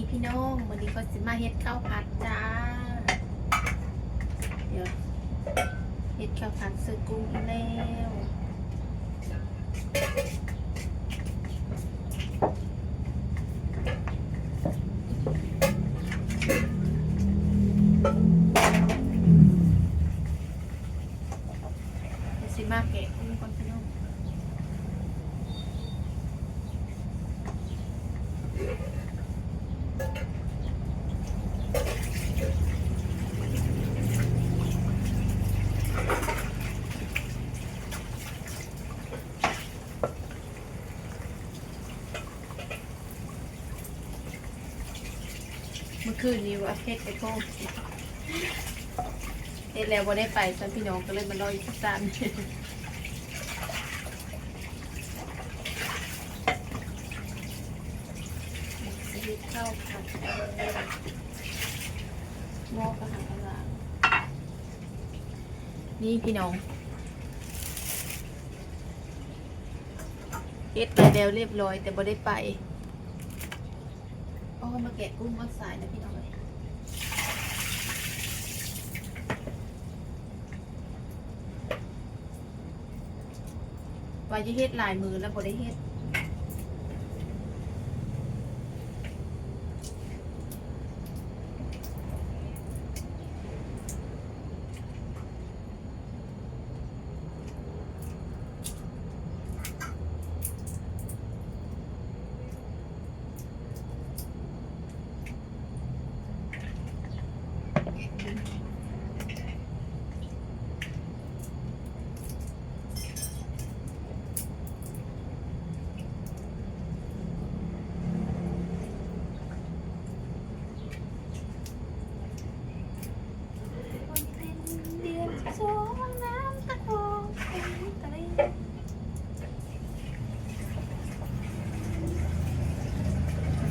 ພີ່ນ້ອງ ມື້ນີ້ຂ້ອຍຊິມາເຮັດເຂົ້າຜັດຈ້າ. ດຽວເຮັດເຂົ້າຜັດໃສ່ກຸ້ງອີກແລ້ວ. ດຽວຊິມາແກະກຸ້ງກ່ອນພີ່ນ້ອງ. ມື້ຄືນນີ້ວ່າເຮັດໄປໂພດ ເຮັດແລ້ວບໍ່ໄດ້ໄປຊ້ຳພີ່ນ້ອງ ກໍເລີຍມາລໍຢູ່ທີ່ຊັ້ນ. ຊິເຮັດເຂົ້າຜັດ ໝໍ້ກໍຫາກະລາງ. ນີ້ພີ່ນ້ອງ ເຮັດໄປແລ້ວລຽບຮ້ອຍ ແຕ່ບໍ່ໄດ້ໄປ. ໂອ້ ມາແກະກຸ້ງມາສາຍນະພີ່ນ້ອງເອີຍ. ວ່າຈະເຮັດຫຼາຍມື້ແລ້ວບໍ່ໄດ້ເຮັດ.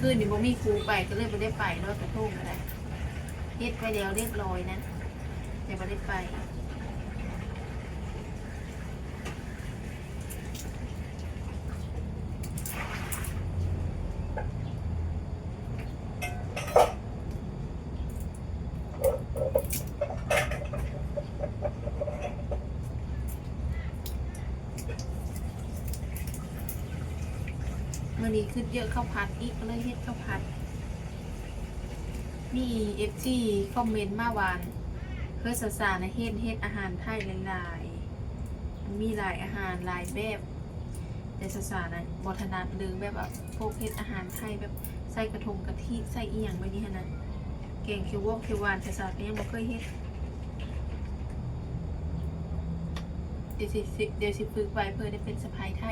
ຄືນນີ້ບໍ່ມີຄູໄປ ກໍເລີຍບໍ່ໄດ້ໄປລອຍກະທົງກໍໄດ້. ເຮັດໄປແລ້ວລຽບຮ້ອຍນະ ແຕ່ບໍ່ໄດ້ໄປ. ມື້ນີ້ຄຶດເຍາະເຂົ້າຜັດອີກ ກໍເລີຍເຮັດເຂົ້າຜັດ. ມີເອັຟຊີຄອມເມັນມາວ່າ ເຮີ້ຍ ສາວໆນະ ເຮັດ ເຮັດອາຫານໄທຫຼາຍໆ ມັນມີຫຼາຍອາຫານຫຼາຍແບບ ແຕ່ສາວໆນະບໍ່ຖະໜັດເລື່ອງແບບວ່າພວກເຮັດອາຫານໄທ ແບບໃສ່ກະທົງກະທິ ໃສ່ອີ່ຫຍັງແບບນີ້ຫັ້ນນະ. ແກງຂຽວຫວອກຂຽວຫວານ ສາວໆກໍຍັງບໍ່ເຄີຍເຮັດ. ດຽວຊິ ດຽວຊິຝຶກໄວ້ເພື່ອໄດ້ເປັນສະໃພ້ໄທ.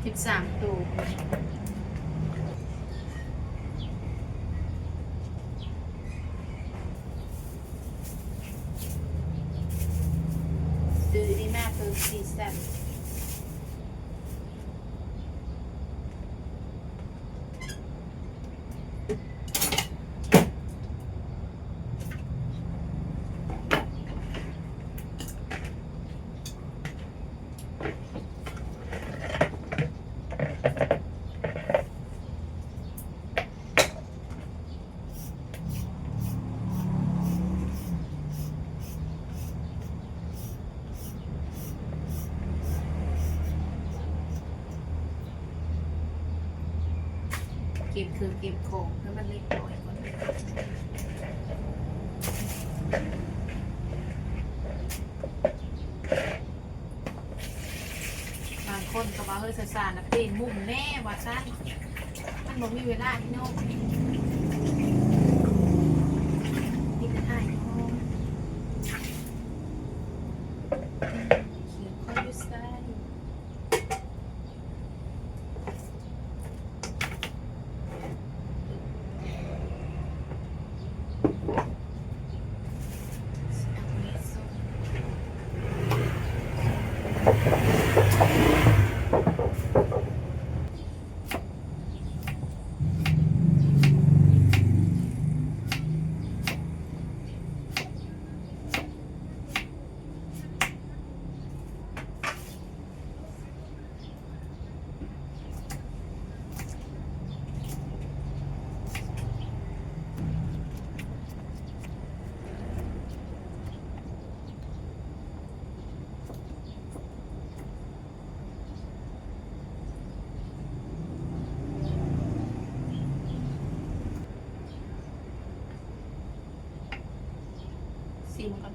ສິບສາມໂຕ. ສີແຊບ. ເກັບເຄື່ອງເກັບຂອງໃຫ້ມັນຮຽບຮ້ອຍກ່ອນ. ບາງຄົນກໍວ່າ ເຮີ້ຍ ສາວໆ ນະ ປ່ຽນມຸມແດ່ວ່າຊັ້ນ, ມັນບໍ່ມີເວລາພີ່ນ້ອງ, ມີແຕ່ຖ່າຍຢູ່ຫ້ອງ. ຂຽນຂ້ອຍຢູ່ໃສ? ຊີມກ່ອນ.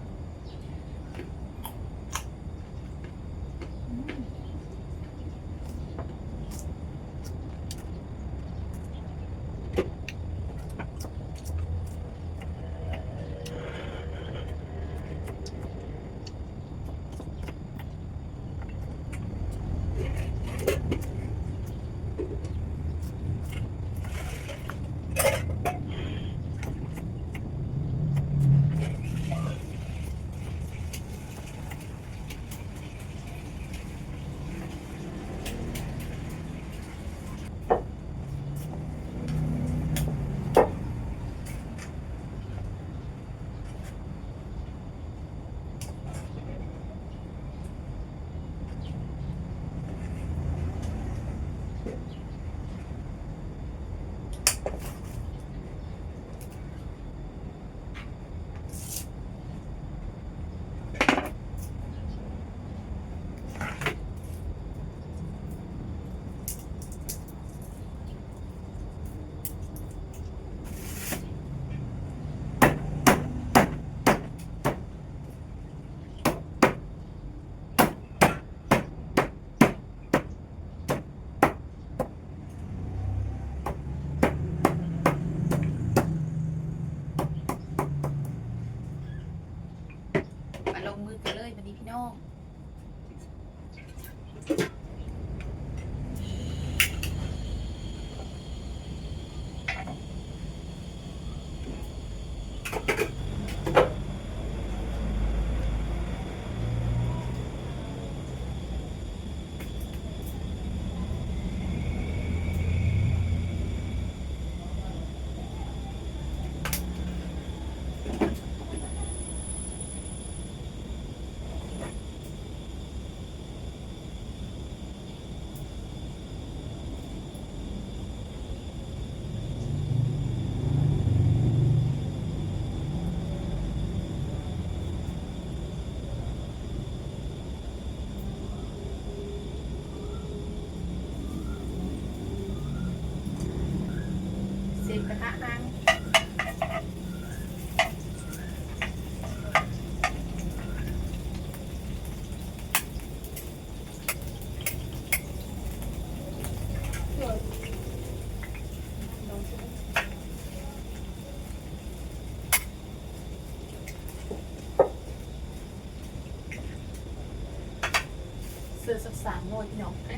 ມາລົງມືກັນເລີຍບັດນີ້ພີ່ນ້ອງ. ເຊັດກະທະຮັງ. ເສື້ອສັກສາມໜ່ວຍພີ່ນ້ອງ. ເ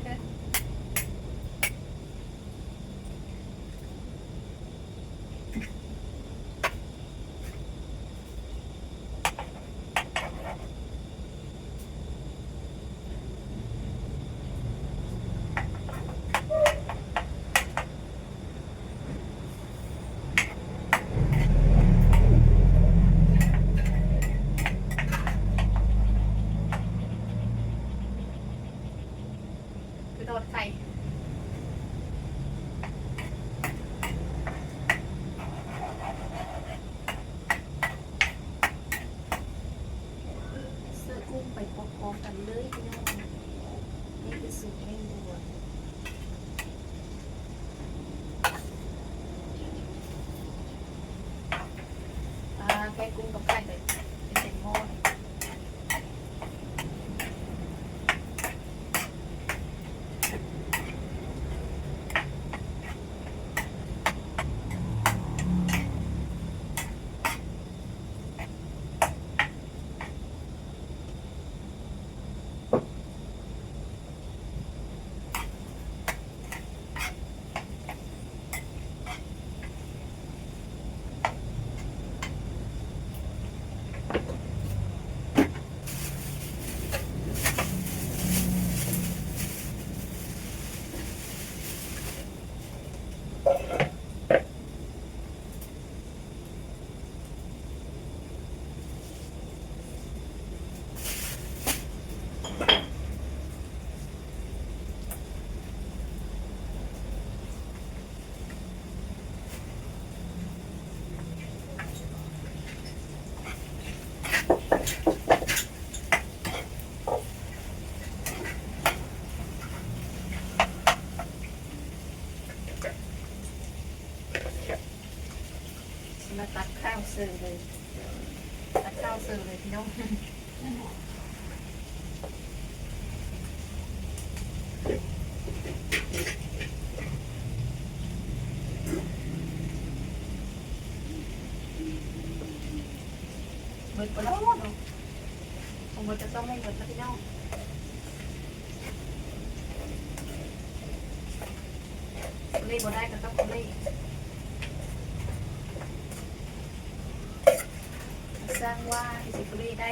ມາຕັກຂ້າວເສີເລີຍ ຕັກຂ້າວເສີເລີຍພີ່ນ້ອງ. ເບິດບໍ່ເນາະ ຄົງເບິດ ຈະຕ້ອງໄດ້ເບິດລະພີ່ນ້ອງ. ເລບໍ່ໄດ້ກໍຕ້ອງເລ ສ້າງວ່າຊິເລໄດ້.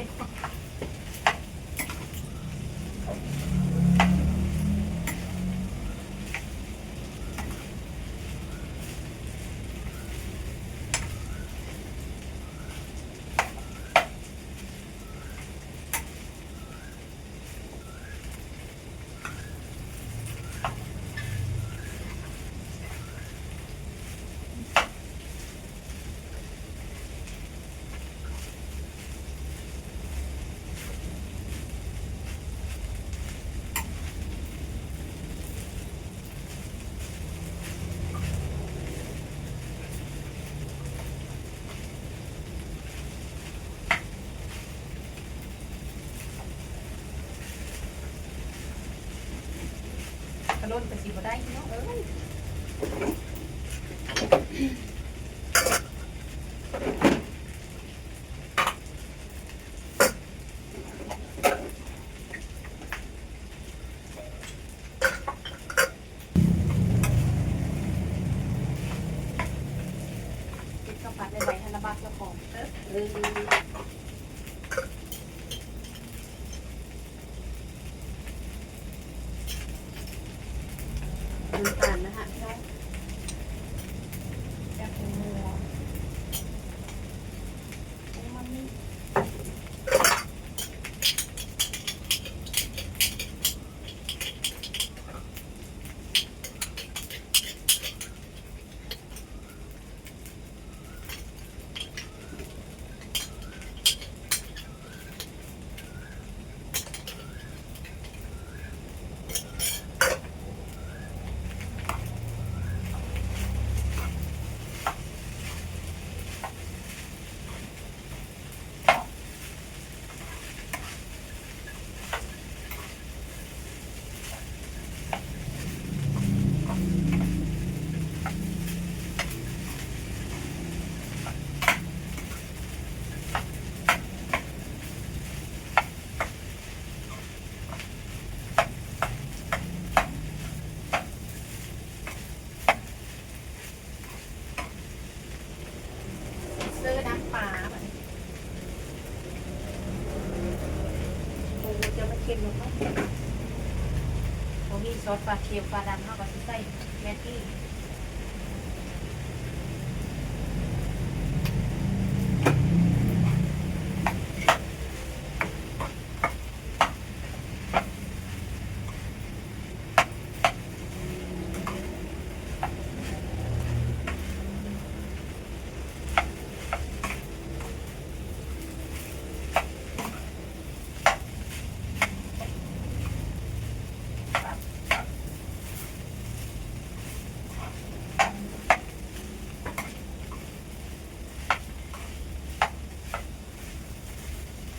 ກະລົ້ນກະຊິບໍ່ໄດ້ພີ່ນ້ອງເອີຍ. ເກັບເຂົ້າຜັດໄວໆ ຫັ້ນລະບາດເຈົ້າຂອງເດີ. ນ້ຳຕານນະຮະພີ່ນ້ອງ ແຊບຫົວ ໂອ້ ມັນມີ ເຊີນ້ຳປາບາດນີ້. ໂອ້ ຈະມາເຄັມແລ້ວເນາະ ບໍ່ມີຊອດປາຂຽວປາດຳ ເຮົາກໍຊິໃສ່ແມັກກີ້.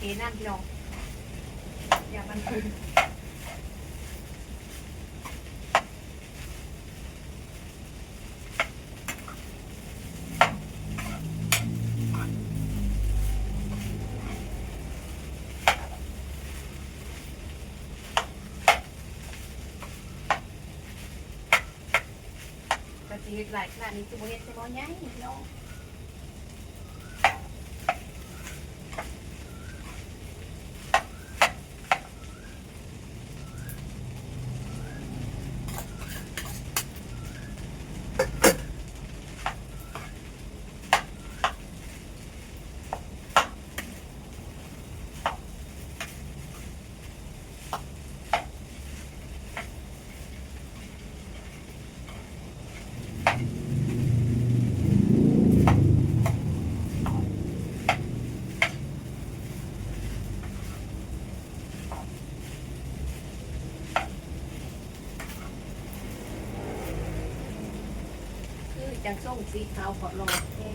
ເອ ນັ້ນພີ່ນ້ອງ ຢ່າມັນ ກະຊິເຮັດຫຼາຍຂະໜາດນີ້ ຄືບໍ່ເຮັດໃສ່ໝໍ້ໃຫຍ່ພີ່ນ້ອງ. ຄືຈັ່ງສົ່ງສີຂາວເພາະຫຼໍ່ແທ້.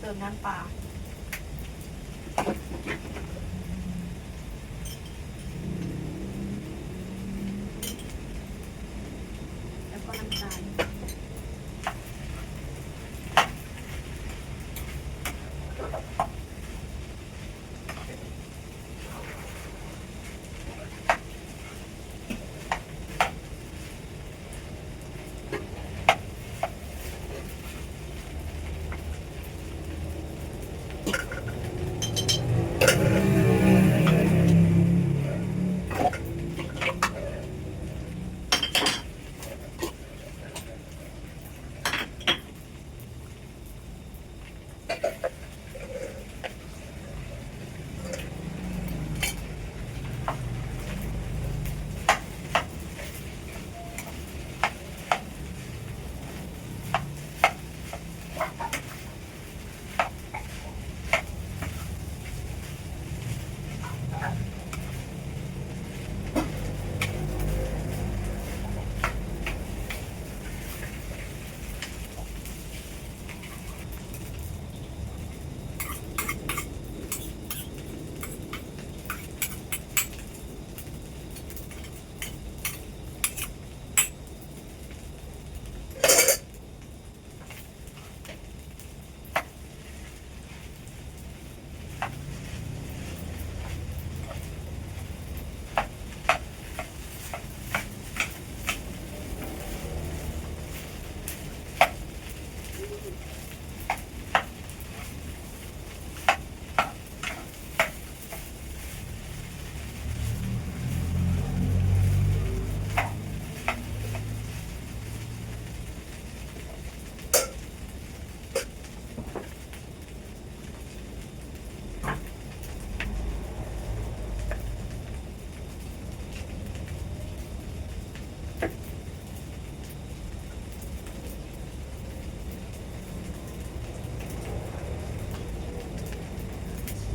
ເຕີມນ້ຳປາ ແລ້ວກໍນ້ຳຕານ.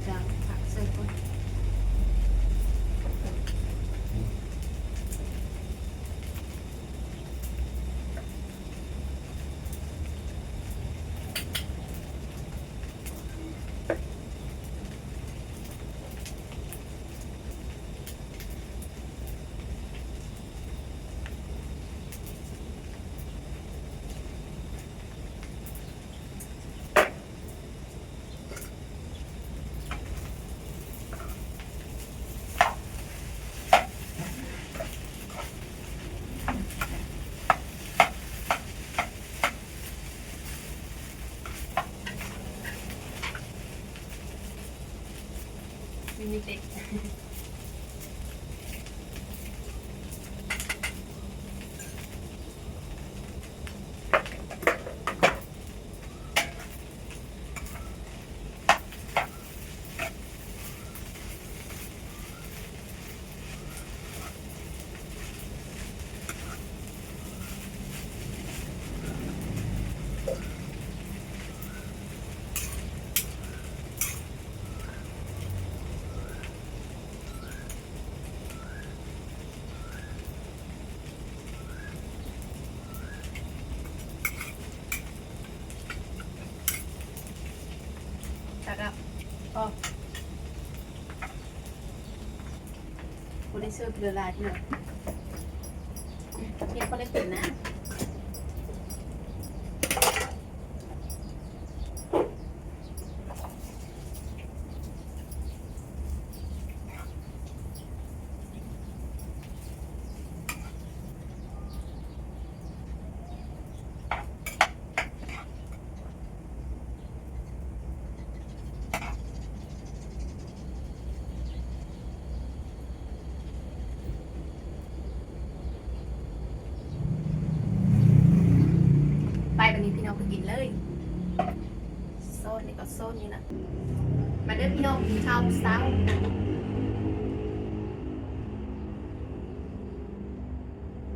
ດາວຜັກໃສ່ກ່ອນ. ມີມີເຕັດ. ຕັກເອົາ ພໍ ບໍ່ໄດ້ເສີບເຫຼືອຫຼາຍເທື່ອ ເຮັດພໍໄດ້ກິນນະ. ໄປ ບາດນີ້ພີ່ນ້ອງໄປກິນເລີຍ. ຊ້ອນນີ້ກໍຊ້ອນນີ້ລະ. ມາເດີພີ່ນ້ອງ ກິນເຂົ້າເຊົ້າ.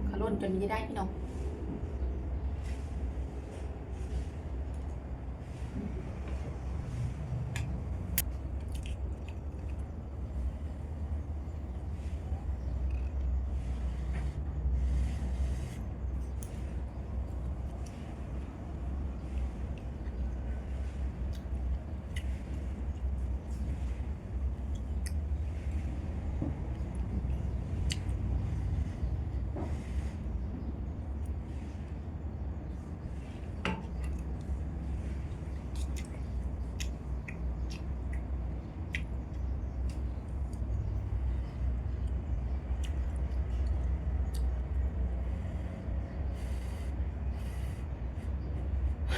ຂະຫຼົ່ນຈົນນີ້ໄດ້ພີ່ນ້ອງ. ເ ฮ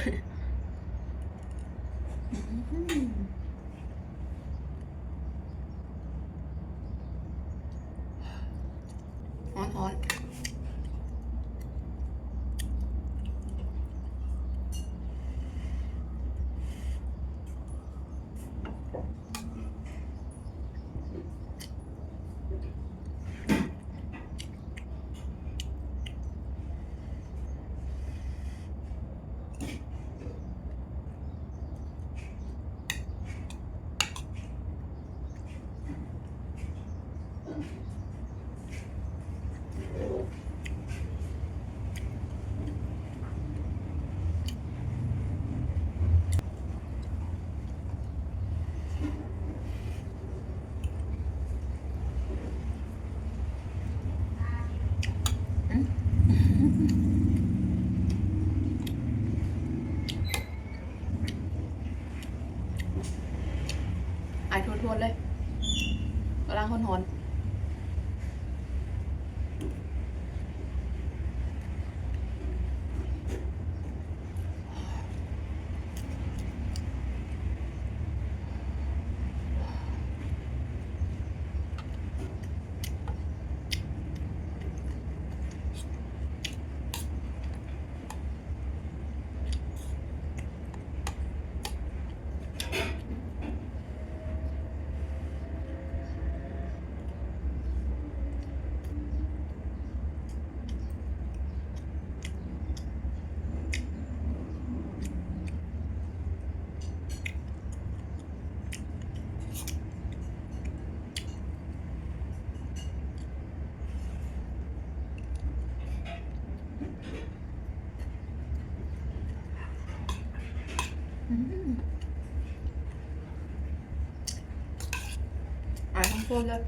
้อนๆ ອາຍທວນໆ ເລີຍ ກຳລັງຮ້ອນໆ. ອືມ ອາຍທັງຄົນເລີຍ.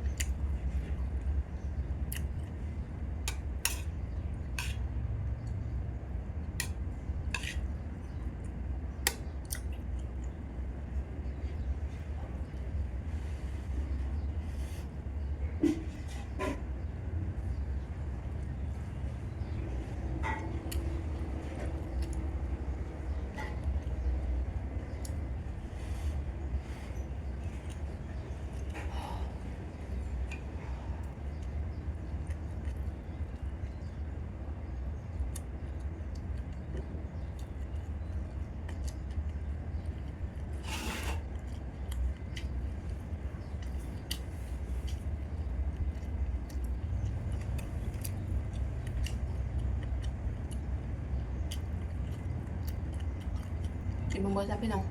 ກິນບໍ່ໝົດຊ້ຳພີ່ນ້ອງ.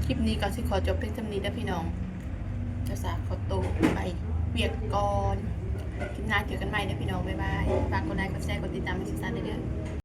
ຄລິບນີ້ກໍຊິຂໍຈົບພຽງສ່ຳນີ້ເດີພີ່ນ້ອງ. ສາວສາຂໍໂຕໄປວຽກກ່ອນ. ຄລິບໜ້າເຈີກັນໃໝ່ເດີພີ່ນ້ອງ. ບາຍບາຍ. ຝາກກົດໄລ ກົດແຊ ກົດຕິດຕາມໃຫ້ສາວສາແດ່ເດີ.